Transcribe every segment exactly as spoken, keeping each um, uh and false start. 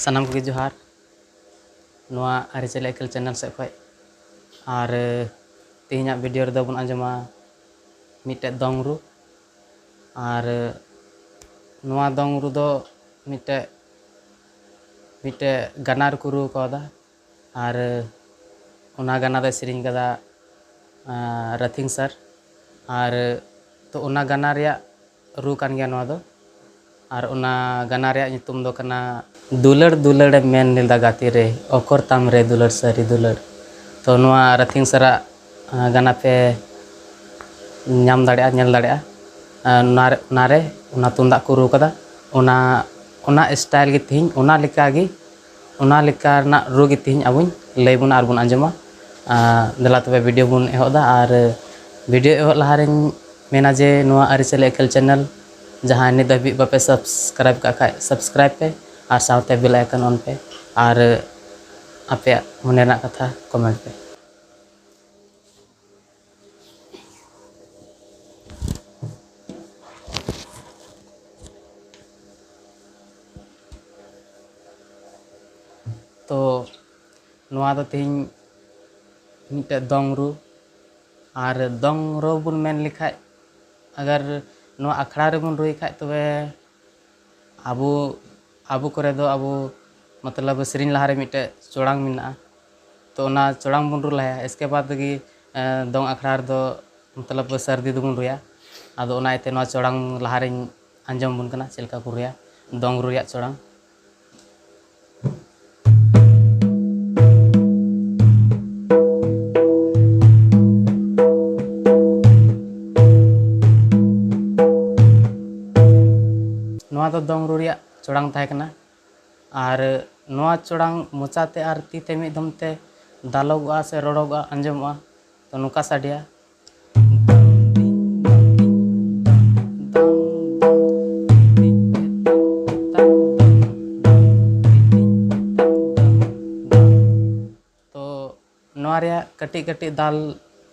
ᱥᱟᱱᱟᱢ ᱠᱚᱜᱮ ᱡᱚᱦᱟᱨ, ᱱᱚᱣᱟ ᱟᱹᱨᱤᱪᱟᱹᱞᱤ ᱟᱹᱠᱤᱞ ᱪᱮᱱᱮᱞ ᱥᱮᱫ ᱠᱷᱚᱱ᱾ ᱟᱨ ᱛᱮᱦᱮᱧᱟᱜ ᱵᱷᱤᱰᱤᱭᱳ ᱨᱮᱫᱚ ᱵᱚᱱ ᱟᱸᱡᱚᱢᱟ ᱢᱤᱫᱴᱮᱡ ᱫᱚᱝ ᱨᱩ᱾ ᱟᱨ ᱱᱚᱣᱟ ᱫᱚᱝ ᱨᱩ ᱫᱚ ᱢᱤᱫᱴᱮᱡ ᱢᱤᱫᱴᱮᱡ ᱜᱟᱱᱟ ᱨᱮᱠᱚ ᱨᱩ ᱠᱟᱣᱫᱟ᱾ ᱟᱨ ᱚᱱᱟ ᱜᱟᱱᱟ ᱫᱚᱭ ᱥᱮᱨᱮᱧ ᱠᱟᱫᱟ ᱨᱟᱛᱷᱤᱝ ᱥᱟᱨ᱾ ᱟᱨ ᱛᱚ ᱚᱱᱟ ᱜᱟᱱᱟ ᱨᱮᱭᱟᱜ ᱨᱩ ᱠᱟᱱ ᱜᱮᱭᱟ ᱱᱚᱣᱟ ᱫᱚ᱾ ᱟᱨ ᱚᱱᱟ ᱜᱟᱱᱟ ᱨᱮᱭᱟᱜ ᱧᱩᱛᱩᱢ ᱫᱚ ᱠᱟᱱᱟ ᱫᱩᱞᱟᱹᱲ ᱫᱩᱞᱟᱹᱲ ᱮᱢ ᱢᱮᱱ ᱞᱮᱫᱟ ᱜᱟᱛᱮ ᱨᱮ, ᱚᱠᱚᱨ ᱛᱟᱢ ᱨᱮ ᱫᱩᱞᱟᱹᱲ ᱥᱟᱹᱨᱤ ᱫᱩᱞᱟᱹᱲ᱾ ᱛᱚ ᱱᱚᱣᱟ ᱨᱟᱛᱷᱤᱝ ᱥᱟᱨᱟᱜ ᱜᱟᱱᱟ ᱯᱮ ᱧᱟᱢ ᱫᱟᱲᱮᱭᱟᱜᱼᱟ, ᱧᱮᱞ ᱫᱟᱲᱮᱭᱟᱜᱼᱟ᱾ ᱚᱱᱟᱨᱮ ᱚᱱᱟ ᱛᱩᱢᱫᱟᱜ ᱠᱚ ᱨᱩ ᱠᱟᱫᱟ, ᱚᱱᱟ ᱚᱱᱟ ᱥᱴᱟᱭᱤᱞ ᱜᱮ ᱛᱮᱦᱮᱧ ᱚᱱᱟ ᱞᱮᱠᱟᱜᱮ ᱚᱱᱟ ᱞᱮᱠᱟ ᱨᱮᱱᱟᱜ ᱨᱩ ᱜᱮ ᱛᱮᱦᱮᱧ ᱟᱵᱚᱧ ᱞᱟᱹᱭ ᱵᱚᱱᱟ ᱟᱨ ᱵᱚᱱ ᱟᱸᱡᱚᱢᱟ᱾ ᱫᱮᱞᱟ ᱛᱚᱵᱮ ᱵᱷᱤᱰᱤᱭᱳ ᱵᱚᱱ ᱮᱦᱚᱵ ᱮᱫᱟ᱾ ᱟᱨ ᱵᱷᱤᱰᱤᱭᱳ ᱮᱦᱚᱵ ᱞᱟᱦᱟ ᱨᱮᱧ ᱢᱮᱱᱟ ᱡᱮ ᱱᱚᱣᱟ ᱟᱹᱨᱤᱪᱟᱹᱞᱤ ᱟᱹᱠᱤᱞ ᱪᱮᱱᱮᱞ ᱡᱟᱦᱟᱸᱭ ᱱᱤᱛ ᱫᱷᱟᱹᱵᱤᱡ ᱵᱟᱯᱮ ᱥᱟᱵᱥᱠᱨᱟᱭᱤᱵ ᱠᱟᱜ ᱠᱷᱟᱡ ᱥᱟᱵᱥᱠᱨᱟᱭᱤᱵ ᱯᱮ, ᱟᱨ ᱥᱟᱶᱛᱮ ᱵᱮᱞ ᱟᱭᱠᱚᱱ ᱚᱱ ᱯᱮ, ᱟᱨ ᱟᱯᱮᱭᱟᱜ ᱢᱚᱱᱮ ᱨᱮᱱᱟᱜ ᱠᱟᱛᱷᱟ ᱠᱚᱢᱮᱱᱴ ᱯᱮ᱾ ᱛᱚ ᱱᱚᱣᱟ ᱫᱚ ᱛᱮᱦᱮᱧ ᱢᱤᱫᱴᱮᱡ ᱫᱚᱝ ᱨᱩ, ᱟᱨ ᱫᱚᱝ ᱨᱩ ᱵᱚᱱ ᱢᱮᱱ ᱞᱮᱠᱷᱟᱡ, ᱟᱜᱟᱨ ᱱᱚᱣᱟ ᱟᱠᱷᱲᱟ ᱨᱮᱵᱚᱱ ᱨᱩᱭ ᱠᱷᱟᱡ, ᱛᱚᱵᱮ ᱟᱵᱚ ᱟᱵᱚ ᱠᱚᱨᱮ ᱫᱚ ᱟᱵᱚ ᱢᱚᱛᱞᱚᱵ ᱥᱮᱨᱮᱧ ᱞᱟᱦᱟᱨᱮ ᱢᱤᱫᱴᱮᱡ ᱪᱚᱲᱟᱝ ᱢᱮᱱᱟᱜᱼᱟ᱾ ᱛᱚ ᱚᱱᱟ ᱪᱚᱲᱟᱝ ᱵᱚᱱ ᱨᱩ ᱞᱟᱦᱟᱭᱟ, ᱤᱥᱠᱮ ᱵᱟᱫᱽ ᱜᱮ ᱫᱚᱝ ᱟᱠᱷᱲᱟ ᱨᱮᱫᱚ ᱢᱚᱛᱞᱚᱵ ᱥᱟᱹᱨᱫᱤ ᱫᱚᱵᱚᱱ ᱨᱩᱭᱟ᱾ ᱟᱫᱚ ᱚᱱᱟ ᱤᱭᱟᱹᱛᱮ ᱱᱚᱣᱟ ᱪᱚᱲᱟᱝ ᱞᱟᱦᱟᱨᱮᱧ ᱟᱸᱡᱚᱢ ᱟᱵᱚᱱ ᱠᱟᱱᱟ, ᱪᱮᱫ ᱞᱮᱠᱟ ᱠᱚ ᱨᱩᱭᱟ ᱫᱚᱝ ᱨᱩ ᱨᱮᱭᱟᱜ ᱪᱚᱲᱟᱝ᱾ ᱱᱚᱣᱟ ᱫᱚ ᱫᱚᱝ ᱨᱩ ᱨᱮᱭᱟᱜ ᱪᱚᱲᱟᱝ ᱛᱟᱦᱮᱸ ᱠᱟᱱᱟ᱾ ᱟᱨ ᱱᱚᱣᱟ ᱪᱚᱲᱟᱝ ᱢᱚᱪᱟᱛᱮ ᱟᱨ ᱛᱤ ᱛᱮ ᱢᱤᱫ ᱫᱷᱚᱢ ᱛᱮ ᱫᱟᱞᱚᱜᱚᱜᱼᱟ ᱥᱮ ᱨᱚᱲᱚᱜᱚᱜᱼᱟ, ᱟᱸᱡᱚᱢᱚᱜᱼᱟ᱾ ᱛᱚ ᱱᱚᱝᱠᱟ ᱥᱟᱰᱮᱭᱟ᱾ ᱛᱚ ᱱᱚᱣᱟ ᱨᱮᱭᱟᱜ ᱠᱟᱹᱴᱤᱡ ᱠᱟᱹᱴᱤᱡ ᱫᱟᱞ,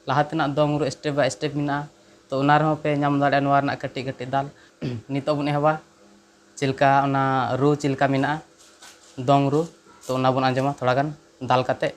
ᱞᱟᱦᱟ ᱛᱮᱱᱟᱜ ᱫᱚᱝ ᱨᱩ step by step ᱢᱮᱱᱟᱜᱼᱟ᱾ ᱛᱚ ᱚᱱᱟ ᱨᱮᱦᱚᱸ ᱯᱮ ᱧᱟᱢ ᱫᱟᱲᱮᱭᱟᱜᱼᱟ ᱱᱚᱣᱟ ᱨᱮᱱᱟᱜ ᱠᱟᱹᱴᱤᱡ ᱠᱟᱹᱴᱤᱡ ᱫᱟᱞ᱾ ᱱᱤᱛᱚᱜ ᱵᱚᱱ ᱮᱦᱚᱵᱟ ᱪᱮᱫ ᱞᱮᱠᱟ ᱚᱱᱟ ᱨᱩ ᱪᱮᱫ ᱞᱮᱠᱟ ᱢᱮᱱᱟᱜᱼᱟ᱾ ᱫᱚᱝ ᱨᱩ᱾ ᱛᱚ ᱚᱱᱟ ᱵᱚᱱ ᱟᱸᱡᱚᱢᱟ ᱛᱷᱚᱲᱟ ᱜᱟᱱ ᱫᱟᱞ ᱠᱟᱛᱮ᱾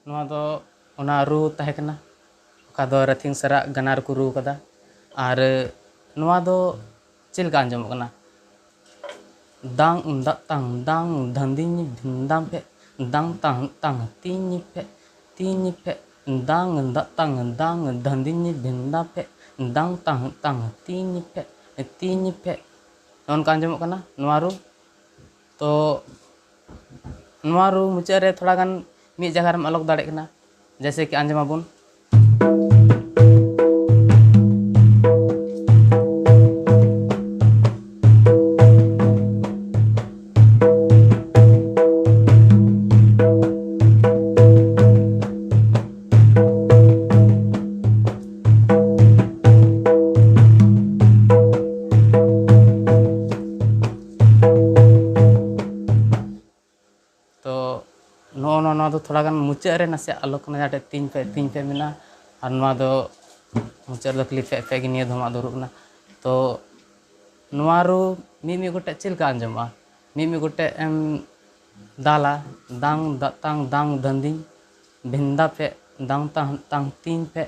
ᱱᱚᱣᱟ ᱫᱚ ᱚᱱᱟ ᱨᱩ ᱛᱟᱦᱮᱸ ᱠᱟᱱᱟ, ᱚᱠᱟ ᱫᱚ ᱨᱟᱹᱛᱷᱤᱝ ᱥᱟᱨᱟᱜ ᱜᱟᱱᱟᱨ ᱠᱚ ᱨᱩ ᱠᱟᱫᱟ᱾ ᱟᱨ ᱱᱚᱣᱟ ᱫᱚ ᱪᱮᱫ ᱞᱮᱠᱟ ᱟᱸᱡᱚᱢᱚᱜ ᱠᱟᱱᱟ? ᱫᱟᱝ ᱫᱟᱜ ᱛᱟᱝ ᱫᱟᱝ ᱫᱷᱟᱱᱫᱤᱧ ᱵᱷᱤᱱᱫᱟᱢ ᱯᱷᱮ, ᱫᱟᱝ ᱛᱟᱝ ᱛᱟᱝ ᱛᱤᱧ ᱯᱷᱮ, ᱛᱤᱧ ᱯᱷᱮ, ᱫᱟᱝ ᱫᱟᱜ ᱛᱟᱝ ᱫᱟᱝ ᱫᱷᱟᱱᱫᱤᱧ ᱵᱷᱤᱱᱫᱟᱢ ᱯᱷᱮ, ᱫᱟᱝ ᱛᱟᱝ ᱛᱟᱝ ᱛᱤᱧ ᱯᱷᱮ, ᱛᱤᱧ ᱯᱷᱮ᱾ ᱱᱚᱜᱼᱚ ᱱᱚᱝᱠᱟ ᱟᱸᱡᱚᱢᱚᱜ ᱠᱟᱱᱟ ᱱᱚᱣᱟ ᱨᱩ᱾ ᱛᱚ ᱱᱚᱣᱟ ᱨᱩ ᱢᱩᱪᱟᱹᱫ ᱨᱮ ᱛᱷᱚᱲᱟ ᱜᱟᱱ ᱢᱤᱫ ᱡᱟᱭᱜᱟ ᱨᱮᱢ ᱟᱞᱚᱠ ᱫᱟᱲᱮᱭᱟᱜ ᱠᱟᱱᱟ, ᱡᱮᱭᱥᱮ ᱠᱤ ᱟᱸᱡᱚᱢ ᱟᱵᱚᱱ᱾ ᱛᱚ ᱱᱚᱜᱼᱚ ᱱᱚᱣᱟ, ᱱᱚᱣᱟ ᱫᱚ ᱛᱷᱚᱲᱟ ᱜᱟᱱ ᱢᱩᱪᱟᱹᱫ ᱨᱮ ᱱᱟᱥᱮᱭᱟᱜ ᱟᱞᱚᱠ ᱠᱟᱱᱟ, ᱡᱟᱦᱟᱸ ᱴᱷᱮᱡ ᱛᱤᱧ ᱯᱷᱮ, ᱛᱤᱧ ᱯᱷᱮ ᱢᱮᱱᱟᱜᱼᱟ, ᱟᱨ ᱱᱚᱣᱟ ᱫᱚ ᱢᱩᱪᱟᱹᱫ ᱨᱮᱫᱚ ᱠᱷᱟᱹᱞᱤ ᱯᱷᱮ, ᱯᱷᱮ ᱜᱮ ᱱᱤᱭᱟᱹ ᱫᱷᱚᱢᱟᱜ ᱫᱚ ᱨᱩᱜ ᱠᱟᱱᱟ᱾ ᱛᱚ ᱱᱚᱣᱟ ᱨᱩ ᱢᱤᱫ ᱢᱤᱫ ᱜᱚᱴᱮᱡ ᱪᱮᱫ ᱞᱮᱠᱟ ᱟᱸᱡᱚᱢᱚᱜᱼᱟ? ᱢᱤᱫ ᱢᱤᱫ ᱜᱚᱴᱮᱡ ᱮᱢ ᱫᱟᱞᱟ, ᱫᱟᱝ ᱫᱟᱜ ᱛᱟᱝ ᱫᱟᱝ ᱫᱷᱟᱹᱱᱫᱤᱧ, ᱵᱷᱮᱱᱫᱟ ᱯᱷᱮ, ᱫᱟᱝ ᱛᱟᱝ ᱛᱟᱝ ᱛᱤᱧ ᱯᱷᱮ,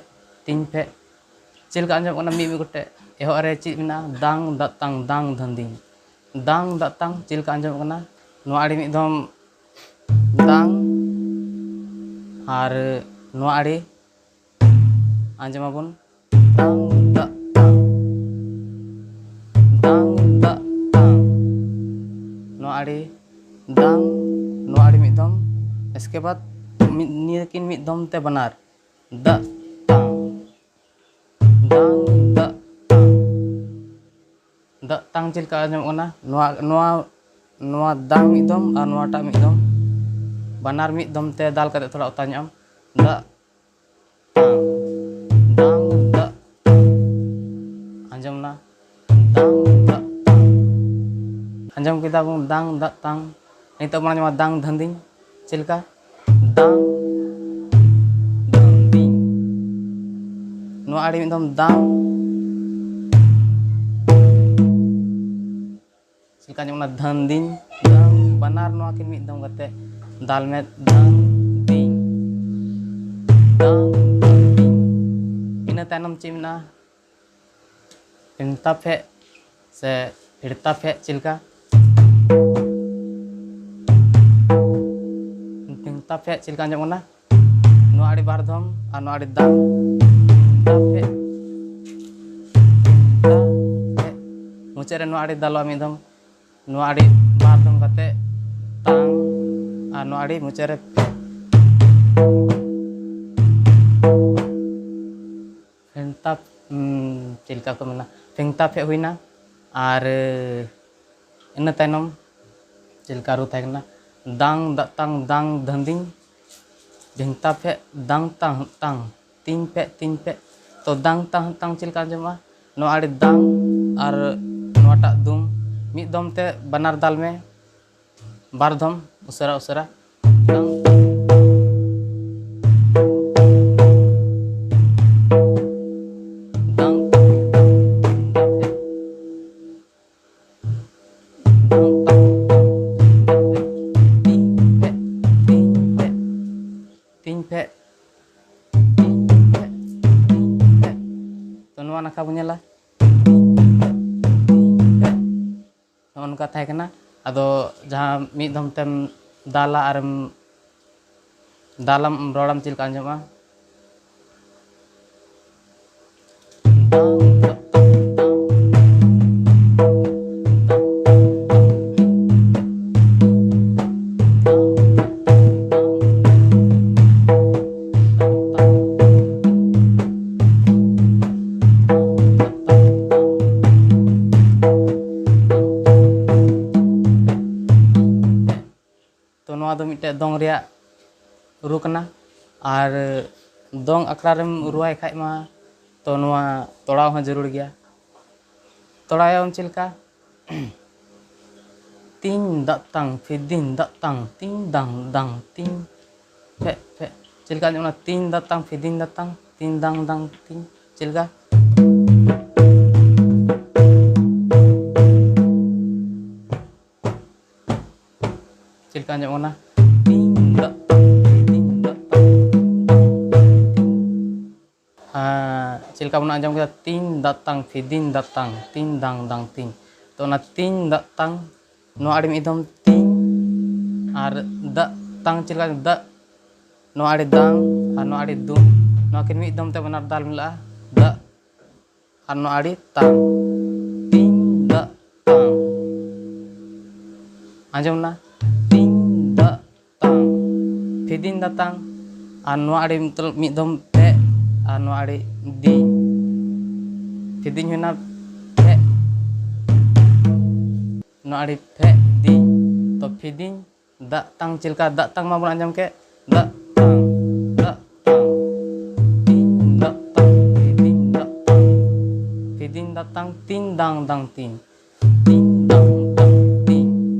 ᱛᱤᱧ ᱯᱷᱮ᱾ ᱪᱮᱫ ᱞᱮᱠᱟ ᱟᱸᱡᱚᱢᱚᱜ ᱠᱟᱱᱟ? ᱢᱤᱫ ᱢᱤᱫ ᱜᱚᱴᱮᱡ᱾ ᱮᱦᱚᱵ ᱨᱮ ᱪᱮᱫ ᱢᱮᱱᱟᱜᱼᱟ? ᱫᱟᱝ ᱫᱟᱜ ᱛᱟᱝ ᱫᱟᱝ ᱫᱷᱟᱹᱱᱫᱤᱧ, ᱫᱟᱝ ᱫᱟᱜ ᱛᱟᱝ᱾ ᱪᱮᱫ ᱞᱮᱠᱟ ᱟᱸᱡᱚᱢᱚᱜ ᱠᱟᱱᱟ? ᱱᱚᱣᱟ ᱟᱲᱮ ᱢᱤᱫ ᱫᱷᱚᱢ ᱫᱟᱝ, ᱟᱨ ᱱᱚᱣᱟ ᱟᱲᱮ ᱟᱸᱡᱚᱢ ᱟᱵᱚᱱ᱾ ᱫᱟᱝ ᱫᱟᱜ ᱛᱟᱝ, ᱫᱟᱝ ᱫᱟᱜ ᱛᱟᱝ᱾ ᱱᱚᱣᱟ ᱟᱲᱮ ᱫᱟᱝ, ᱱᱚᱣᱟ ᱟᱲᱮ ᱢᱤᱫ ᱫᱷᱚᱢ᱾ ᱤᱥᱠᱮ ᱵᱟᱫ ᱢᱤᱫ, ᱱᱤᱭᱟᱹ ᱠᱤᱱ ᱢᱤᱫ ᱫᱷᱚᱢ ᱛᱮ ᱵᱟᱱᱟᱨ᱾ ᱫᱟᱜ ᱛᱟᱝ, ᱫᱟᱝ ᱫᱟᱜ ᱛᱟᱝ᱾ ᱫᱟᱜ ᱛᱟᱝ ᱪᱮᱫ ᱞᱮᱠᱟ ᱟᱸᱡᱚᱢᱚᱜ ᱠᱟᱱᱟ? ᱱᱚᱣᱟ, ᱱᱚᱣᱟ, ᱱᱚᱣᱟ ᱫᱟᱝ ᱢᱤᱫ ᱫᱚᱢ ᱟᱨ ᱱᱚᱣᱟᱴᱟᱜ ᱢᱤᱫ ᱫᱚᱢ, ᱵᱟᱱᱟᱨ ᱢᱤᱫ ᱫᱚᱢ ᱛᱮ ᱫᱟᱞ ᱠᱟᱛᱮ ᱛᱷᱚᱲᱟ ᱚᱛᱟ ᱧᱚᱜ ᱟᱢ᱾ ᱫᱟᱜ ᱛᱟᱝ, ᱟᱸᱡᱚᱢ ᱠᱮᱫᱟ ᱵᱚᱱ ᱫᱟᱝ ᱫᱟᱜ ᱛᱟᱝ᱾ ᱱᱤᱛᱚᱜ ᱵᱚᱱ ᱟᱸᱡᱚᱢᱟ ᱫᱟᱝ ᱫᱷᱟᱹᱱᱫᱤᱧ᱾ ᱪᱮᱫ ᱞᱮᱠᱟ? ᱫᱟᱝ ᱫᱷᱟᱹᱱᱫᱤᱧ᱾ ᱱᱚᱣᱟ ᱟᱹᱰᱤ ᱢᱤᱫ ᱫᱚᱢ ᱫᱟᱝ᱾ ᱪᱮᱫ ᱞᱮᱠᱟ ᱟᱸᱡᱚᱢᱚᱜ ᱠᱟᱱᱟ? ᱫᱷᱟᱹᱱᱫᱤᱧ, ᱫᱟᱝ, ᱵᱟᱱᱟᱨ ᱱᱚᱣᱟ ᱠᱤᱱ ᱢᱤᱫ ᱫᱚᱢ ᱠᱟᱛᱮ ᱫᱟᱞ ᱢᱮ, ᱫᱟᱝ, ᱫᱤᱧ, ᱫᱟᱝ, ᱫᱤᱧ᱾ ᱤᱱᱟᱹ ᱛᱟᱭᱱᱚᱢ ᱪᱮᱫ ᱢᱮᱱᱟᱜᱼᱟ? ᱯᱷᱮᱱᱛᱟ ᱯᱷᱮᱜ ᱥᱮ ᱯᱷᱤᱲᱛᱟ ᱯᱷᱮᱜ᱾ ᱪᱮᱫ ᱞᱮᱠᱟ? ᱯᱷᱮᱱᱛᱟ ᱯᱷᱮᱜ ᱪᱮᱫ ᱞᱮᱠᱟ ᱟᱸᱡᱚᱢᱚᱜ ᱠᱟᱱᱟ? ᱱᱚᱣᱟ ᱟᱹᱰᱤ ᱵᱟᱨ ᱫᱷᱚᱢ ᱟᱨ ᱱᱚᱣᱟ ᱟᱹᱰᱤ ᱫᱟᱝ, ᱯᱷᱮᱜ, ᱯᱷᱮᱜ᱾ ᱢᱩᱪᱟᱹᱫ ᱨᱮ ᱱᱚᱣᱟ ᱟᱹᱰᱤ ᱫᱟᱞᱚᱜᱼᱟ ᱢᱤᱫ ᱫᱷᱚᱢ, ᱱᱚᱣᱟ ᱟᱹᱰᱤ ᱵᱟᱨ ᱫᱷᱚᱢ ᱠᱟᱛᱮ ᱛᱟᱝ, ᱟᱨ ᱱᱚᱣᱟ ᱟᱹᱰᱤ ᱢᱩᱪᱟᱹᱫ ᱨᱮ ᱯᱷᱮᱜ᱾ ᱯᱷᱮᱱᱛᱟ, ᱩᱸ, ᱪᱮᱫ ᱞᱮᱠᱟ ᱠᱚ ᱢᱮᱱᱟ, ᱯᱷᱮᱝᱛᱟ ᱯᱷᱮᱜ ᱦᱩᱭᱱᱟ᱾ ᱟᱨ ᱤᱱᱟᱹ ᱛᱟᱭᱱᱚᱢ ᱪᱮᱫ ᱞᱮᱠᱟ ᱨᱩ ᱛᱟᱦᱮᱸ ᱠᱟᱱᱟ? ᱫᱟᱝ ᱫᱟᱜ ᱛᱟᱝ ᱫᱟᱝ ᱫᱷᱟᱹᱱᱫᱤᱧ, ᱵᱷᱮᱝᱛᱟ ᱯᱷᱮᱜ ᱫᱟᱝ ᱛᱟᱝ ᱛᱟᱝ, ᱛᱤᱧ ᱯᱷᱮᱜ ᱛᱤᱧ ᱯᱷᱮᱜ᱾ ᱛᱚ ᱫᱟᱝ ᱛᱟᱝ ᱛᱟᱝ ᱪᱮᱫ ᱞᱮᱠᱟ ᱟᱸᱡᱚᱢᱚᱜᱼᱟ? ᱱᱚᱣᱟ ᱟᱹᱰᱤ ᱫᱟᱝ ᱟᱨ ᱱᱚᱣᱟᱴᱟᱜ ᱫᱩᱢ ᱢᱤᱫ ᱫᱚᱢ ᱛᱮ ᱵᱟᱱᱟᱨ ᱫᱟᱞ ᱢᱮ, ᱵᱟᱨ ᱫᱷᱚᱢ, ᱩᱥᱟᱹᱨᱟ ᱩᱥᱟᱹᱨᱟ᱾ ᱫᱟᱝ, ᱫᱟᱝ, ᱫᱟᱝ, ᱫᱟᱝ᱾ ᱛᱤᱧ ᱯᱷᱮᱜ, ᱛᱤᱧ ᱯᱷᱮᱜ, ᱛᱤᱧ ᱯᱷᱮᱜ, ᱛᱤᱧ ᱯᱷᱮᱜ᱾ ᱛᱚ, ᱱᱚᱣᱟ ᱱᱟᱠᱷᱟ ᱵᱚᱱ ᱧᱮᱞᱟ᱾ ᱱᱚᱜᱼᱚ ᱱᱚᱝᱠᱟ ᱛᱟᱦᱮᱸ ᱠᱟᱱᱟ᱾ ᱟᱫᱚ ᱡᱟᱦᱟᱸ ᱢᱤᱫ ᱫᱷᱚᱢ ᱛᱮᱢ ᱫᱟᱞᱟ ᱟᱨᱮᱢ ᱫᱟᱞᱟᱢ, ᱨᱚᱲᱟᱢ, ᱪᱮᱫ ᱞᱮᱠᱟ ᱟᱸᱡᱚᱢᱚᱜᱼᱟ? ᱛᱚ, ᱱᱚᱣᱟ ᱫᱚ ᱢᱤᱫᱴᱮᱡ ᱫᱚᱝ ᱨᱮᱭᱟᱜ ᱨᱩ ᱠᱟᱱᱟ᱾ ᱟᱨ ᱫᱚᱝ ᱟᱠᱷᱲᱟ ᱨᱮᱢ ᱨᱩᱣᱟᱭ ᱠᱷᱟᱡ ᱢᱟ, ᱛᱚ, ᱱᱚᱣᱟ ᱛᱚᱲᱟᱣ ᱦᱚᱸ ᱡᱟᱹᱨᱩᱲ ᱜᱮᱭᱟ᱾ ᱛᱚᱲᱟᱣᱟᱢ ᱪᱮᱫ ᱞᱮᱠᱟ? ᱛᱤᱧ ᱫᱟᱜ ᱛᱟᱝ ᱯᱷᱤᱫᱤᱧ ᱫᱟᱜ ᱛᱟᱝ ᱛᱤᱧ ᱫᱟᱝ ᱫᱟᱝ ᱛᱤᱧ᱾ ᱯᱷᱮᱜ ᱯᱷᱮᱜ᱾ ᱪᱮᱫ ᱞᱮᱠᱟ ᱟᱸᱡᱚᱢᱚᱜ ᱠᱟᱱᱟ? ᱛᱤᱧ ᱫᱟᱜ ᱛᱟᱝ ᱯᱷᱤᱫᱤᱧ ᱫᱟᱜ ᱛᱟᱝ ᱛᱤᱧ ᱫᱟᱝ ᱫᱟᱝ ᱛᱤᱧ᱾ ᱪᱮᱫ ᱞᱮᱠᱟ? ᱪᱮᱫ ᱞᱮᱠᱟ ᱟᱸᱡᱚᱢᱚᱜ ᱠᱟᱱᱟ? ᱛᱤᱧ ᱫᱟᱜ ᱛᱟᱝ ᱯᱷᱤᱫᱤᱧ ᱫᱟᱜ ᱛᱟᱝ ᱛᱤᱧ ᱫᱟᱝ ᱫᱟᱝ ᱛᱤᱧ᱾ ᱦᱮᱸ, ᱪᱮᱫ ᱞᱮᱠᱟ ᱵᱚᱱ ᱟᱸᱡᱚᱢ ᱠᱮᱫᱟ? ᱛᱤᱧ ᱫᱟᱜ ᱛᱟᱝ ᱯᱷᱤᱫᱤᱧ ᱫᱟᱜ ᱛᱟᱝ ᱛᱤᱧ ᱫᱟᱝ ᱫᱟᱝ ᱛᱤᱧ᱾ ᱛᱚ ᱚᱱᱟ ᱛᱤᱧ ᱫᱟᱜ ᱛᱟᱝ, ᱱᱚᱣᱟ ᱟᱹᱰᱤ ᱢᱤᱫ ᱫᱚᱢ ᱛᱤᱧ, ᱟᱨ ᱫᱟᱜ ᱛᱟᱝ ᱪᱮᱫ ᱞᱮᱠᱟ? ᱫᱟᱜ, ᱱᱚᱣᱟ ᱟᱹᱰᱤ ᱫᱟᱝ, ᱟᱨ ᱱᱚᱣᱟ ᱟᱹᱰᱤ ᱫᱩᱝ᱾ ᱱᱚᱣᱟ ᱠᱤᱱ ᱢᱤᱫ ᱫᱚᱢ ᱛᱮ ᱵᱟᱱᱟᱨ ᱫᱟᱞ ᱢᱤᱞᱟᱜᱼᱟ᱾ ᱫᱟᱜ, ᱟᱨ ᱱᱚᱣᱟ ᱟᱹᱰᱤ ᱛᱟᱝ᱾ ᱛᱤᱧ ᱫᱟᱜ ᱛᱟᱝ᱾ ᱟᱸᱡᱚᱢ ᱱᱟ? ᱛᱤᱧ ᱫᱟᱜ ᱛᱟᱝ᱾ ᱯᱷᱤᱫᱤᱧ ᱫᱟᱜ ᱛᱟᱝ᱾ ᱟᱨ ᱱᱚᱣᱟ ᱟᱹᱰᱤ ᱢᱤᱫ ᱫᱚᱢ ᱯᱷᱮᱜ, ᱟᱨ ᱱᱚᱣᱟ ᱟᱹᱰᱤ ᱫᱤᱧ᱾ ᱯᱷᱤᱫᱤᱧ ᱦᱩᱭᱱᱟ ᱯᱷᱮᱜ᱾ ᱱᱚᱣᱟ ᱟᱹᱰᱤ ᱯᱷᱮᱜ ᱫᱤᱧ᱾ ᱛᱚ ᱯᱷᱤᱫᱤᱧ ᱫᱟᱜ ᱛᱟᱝ ᱪᱮᱫ ᱞᱮᱠᱟ? ᱫᱟᱜ ᱛᱟᱝ ᱢᱟᱵᱚᱱ ᱟᱸᱡᱚᱢ ᱠᱮᱫ᱾ ᱫᱟᱜ ᱛᱟᱝ, ᱫᱟᱜ ᱛᱟᱝ, ᱛᱤᱧ ᱫᱟᱜ ᱛᱟᱝ, ᱯᱷᱤᱫᱤᱧ ᱫᱟᱜ ᱛᱟᱝ, ᱯᱷᱤᱫᱤᱧ ᱫᱟᱜ ᱛᱟᱝ, ᱛᱤᱧ ᱫᱟᱝ ᱫᱟᱝ ᱛᱤᱧ, ᱛᱤᱧ ᱫᱟᱝ ᱫᱟᱝ ᱛᱤᱧ,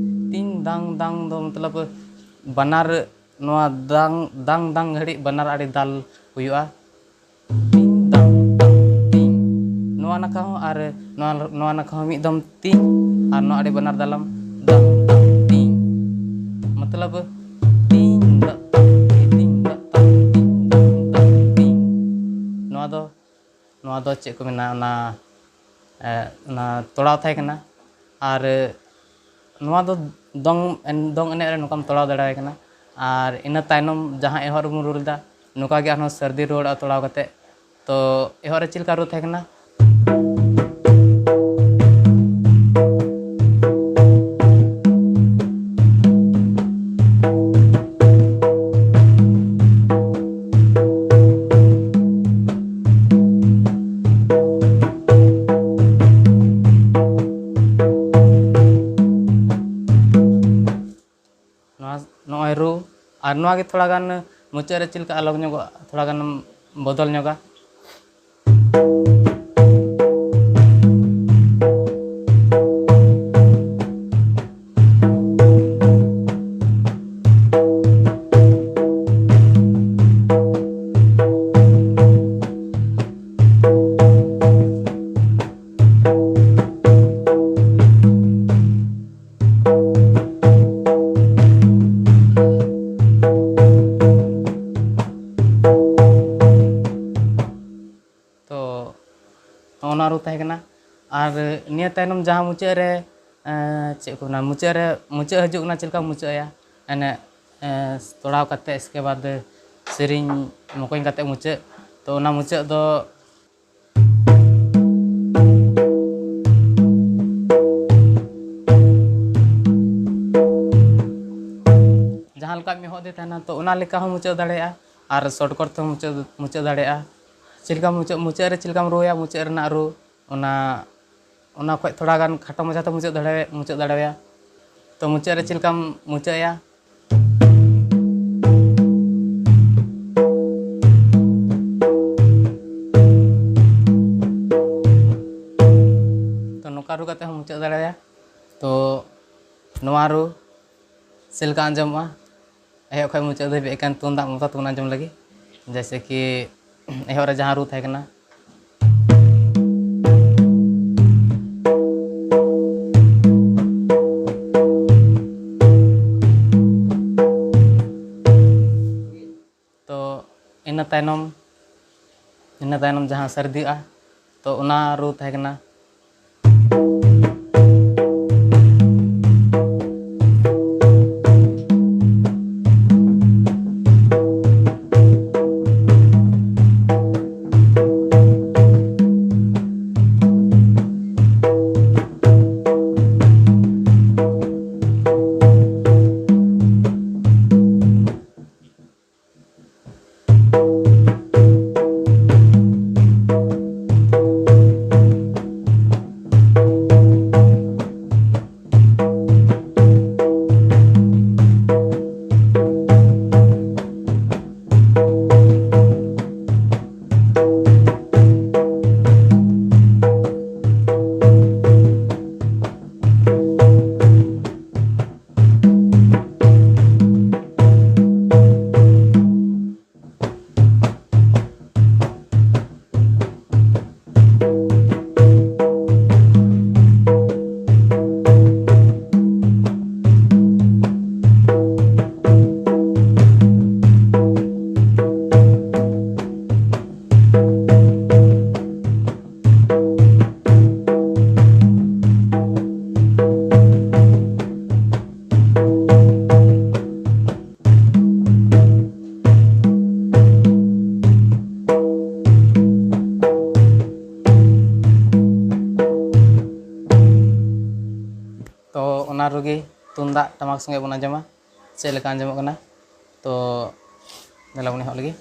ᱛᱤᱧ ᱫᱟᱝ ᱫᱟᱝ ᱫᱚ ᱢᱚᱛᱞᱚᱵ ᱵᱟᱱᱟᱨ ᱱᱚᱣᱟ ᱫᱟᱝ, ᱫᱟᱝ ᱫᱟᱝ ᱜᱷᱟᱹᱲᱤᱡ ᱵᱟᱱᱟᱨ ᱟᱹᱰᱤ ᱫᱟᱞ ᱦᱩᱭᱩᱜᱼᱟ᱾ ᱛᱤᱧ ᱫᱟᱝ ᱫᱟᱝ ᱛᱤᱧ᱾ ᱱᱚᱣᱟ ᱱᱟᱠᱷᱟ ᱦᱚᱸ ᱟᱨ ᱱᱚᱣᱟ, ᱱᱚᱣᱟ ᱱᱟᱠᱷᱟ ᱦᱚᱸ ᱢᱤᱫ ᱫᱚᱢ ᱛᱤᱧ ᱟᱨ ᱱᱚᱣᱟ ᱟᱹᱰᱤ ᱵᱟᱱᱟᱨ ᱫᱟᱞᱟᱢ ᱫᱟᱝ ᱫᱟᱝ ᱛᱤᱧ᱾ ᱢᱚᱛᱞᱚᱵ ᱛᱤᱧ ᱫᱟᱜ ᱛᱟᱝ ᱛᱤᱧ ᱫᱟᱜ ᱛᱟᱝ ᱛᱤᱧ ᱫᱟᱝ ᱫᱟᱝ ᱛᱤᱧ᱾ ᱱᱚᱣᱟ ᱫᱚ, ᱱᱚᱣᱟ ᱫᱚ ᱪᱮᱫ ᱠᱚ ᱢᱮᱱᱟ, ᱚᱱᱟ, ᱮ, ᱚᱱᱟ ᱛᱚᱲᱟᱣ ᱛᱟᱦᱮᱸ ᱠᱟᱱᱟ᱾ ᱟᱨ ᱱᱚᱣᱟ ᱫᱚ ᱫᱚᱝ ᱮᱱ-, ᱫᱚᱝ ᱮᱱᱮᱡ ᱨᱮ ᱱᱚᱝᱠᱟᱢ ᱛᱚᱲᱟᱣ ᱫᱟᱲᱮᱭᱟᱭ ᱠᱟᱱᱟ᱾ ᱟᱨ ᱤᱱᱟᱹ ᱛᱟᱭᱱᱚᱢ ᱡᱟᱦᱟᱸ ᱮᱦᱚᱵ ᱨᱮᱵᱚᱱ ᱨᱩ ᱞᱮᱫᱟ, ᱱᱚᱝᱠᱟ ᱜᱮ ᱟᱨᱦᱚᱸ ᱥᱟᱹᱨᱫᱤ ᱨᱩᱣᱟᱹᱲᱚᱜᱼᱟ ᱛᱚᱲᱟᱣ ᱠᱟᱛᱮ᱾ ᱛᱚ ᱮᱦᱚᱵ ᱨᱮ ᱪᱮᱫ ᱞᱮᱠᱟ ᱨᱩ ᱛᱟᱦᱮᱸ ᱠᱟᱱᱟ? ᱱᱚᱣᱟ, ᱱᱚᱜᱼᱚᱭ ᱨᱩ, ᱟᱨ ᱱᱚᱣᱟ ᱜᱮ ᱛᱷᱚᱲᱟ ᱜᱟᱱ ᱢᱩᱪᱟᱹᱫ ᱨᱮ ᱪᱮᱫ ᱞᱮᱠᱟ ᱟᱞᱚᱜ ᱧᱚᱜᱚᱜ, ᱛᱷᱚᱲᱟ ᱜᱟᱱᱮᱢ ᱵᱚᱫᱚᱞ ᱧᱚᱜᱟ᱾ ᱛᱟᱦᱮᱸ ᱠᱟᱱᱟ᱾ ᱟᱨ ᱱᱤᱭᱟᱹ ᱛᱟᱭᱱᱚᱢ ᱡᱟᱦᱟᱸ ᱢᱩᱪᱟᱹᱫ ᱨᱮ, ᱮᱸ, ᱪᱮᱫ ᱠᱚ ᱢᱮᱱᱟ, ᱢᱩᱪᱟᱹᱫ ᱨᱮ, ᱢᱩᱪᱟᱹᱫ ᱦᱤᱡᱩᱜ ᱠᱟᱱᱟ, ᱪᱮᱫ ᱞᱮᱠᱟᱢ ᱢᱩᱪᱟᱹᱫ ᱟᱭᱟ ᱮᱱᱮᱡ, ᱮᱸ, ᱛᱚᱲᱟᱣ ᱠᱟᱛᱮ, ᱤᱥᱠᱮ ᱵᱟᱫ ᱥᱮᱨᱮᱧ ᱢᱚᱠᱚᱧ ᱠᱟᱛᱮ ᱢᱩᱪᱟᱹᱫ᱾ ᱛᱚ, ᱚᱱᱟ ᱢᱩᱪᱟᱹᱫ ᱫᱚ ᱡᱟᱦᱟᱸ ᱞᱮᱠᱟ ᱢᱤᱫ ᱦᱚᱲ ᱫᱚᱭ ᱛᱟᱦᱮᱱᱟ, ᱛᱚ ᱚᱱᱟ ᱞᱮᱠᱟ ᱦᱚᱸ ᱢᱩᱪᱟᱹᱫ ᱫᱟᱲᱮᱭᱟᱜᱼᱟ, ᱟᱨ shortcut ᱛᱮᱦᱚᱸ ᱢᱩᱪᱟᱹᱫ, ᱢᱩᱪᱟᱹᱫ ᱫᱟᱲᱮᱭᱟᱜᱼᱟ᱾ ᱪᱮᱫ ᱞᱮᱠᱟ ᱢᱩᱪᱟᱹᱫ, ᱢᱩᱪᱟᱹᱫ ᱨᱮ ᱪᱮᱫ ᱞᱮᱠᱟᱢ ᱨᱩᱭᱟ, ᱢᱩᱪᱟᱹᱫ ᱨᱮᱱᱟᱜ ᱨᱩ, ᱚᱱᱟ, ᱚᱱᱟ ᱠᱷᱚᱡ ᱛᱷᱚᱲᱟ ᱜᱟᱱ ᱠᱷᱟᱴᱚ ᱢᱟᱪᱷᱟ ᱛᱮ ᱢᱩᱪᱟᱹᱫ ᱫᱟᱲᱮ-, ᱢᱩᱪᱟᱹᱫ ᱫᱟᱲᱮᱭᱟᱜᱼᱟ᱾ ᱛᱚ ᱢᱩᱪᱟᱹᱫ ᱨᱮ ᱪᱮᱫ ᱞᱮᱠᱟᱢ ᱢᱩᱪᱟᱹᱫ ᱮᱭᱟ, ᱛᱚ ᱱᱚᱝᱠᱟ ᱨᱩ ᱠᱟᱛᱮ ᱦᱚᱸ ᱢᱩᱪᱟᱹᱫ ᱫᱟᱲᱮᱭᱟᱜᱼᱟ᱾ ᱛᱚ ᱱᱚᱣᱟ ᱨᱩ ᱪᱮᱫ ᱞᱮᱠᱟ ᱟᱸᱡᱚᱢᱚᱜᱼᱟ, ᱮᱦᱚᱵ ᱠᱷᱚᱱ ᱢᱩᱪᱟᱹᱫ ᱫᱷᱟᱹᱵᱤᱡ ᱮᱠᱮᱱ ᱛᱩᱢᱫᱟᱜ ᱢᱚᱛᱚ ᱛᱮᱵᱚᱱ ᱟᱸᱡᱚᱢ ᱞᱟᱹᱜᱤᱫ᱾ ᱡᱮᱭᱥᱮ ᱠᱤ ᱮᱦᱚᱵ ᱨᱮ ᱡᱟᱦᱟᱸ ᱨᱩ ᱛᱟᱦᱮᱸ ᱠᱟᱱᱟ, ᱛᱚ ᱤᱱᱟᱹ ᱛᱟᱭᱱᱚᱢ, ᱤᱱᱟᱹ ᱛᱟᱭᱱᱚᱢ ᱡᱟᱦᱟᱸ ᱥᱟᱹᱨᱫᱤᱜᱼᱟ, ᱛᱚ ᱚᱱᱟ ᱨᱩ ᱛᱟᱦᱮᱸ ᱠᱟᱱᱟ᱾ ᱛᱚ ᱚᱱᱟ ᱨᱩᱜᱮ ᱛᱩᱢᱫᱟᱜ ᱴᱟᱢᱟᱠ ᱥᱚᱸᱜᱮ ᱵᱚᱱ ᱟᱸᱡᱚᱢᱟ, ᱪᱮᱫ ᱞᱮᱠᱟ ᱟᱸᱡᱚᱢᱚᱜ ᱠᱟᱱᱟ᱾ ᱛᱚ ᱫᱮᱞᱟ ᱵᱚᱱ ᱮᱦᱚᱵ ᱞᱮᱜᱮ᱾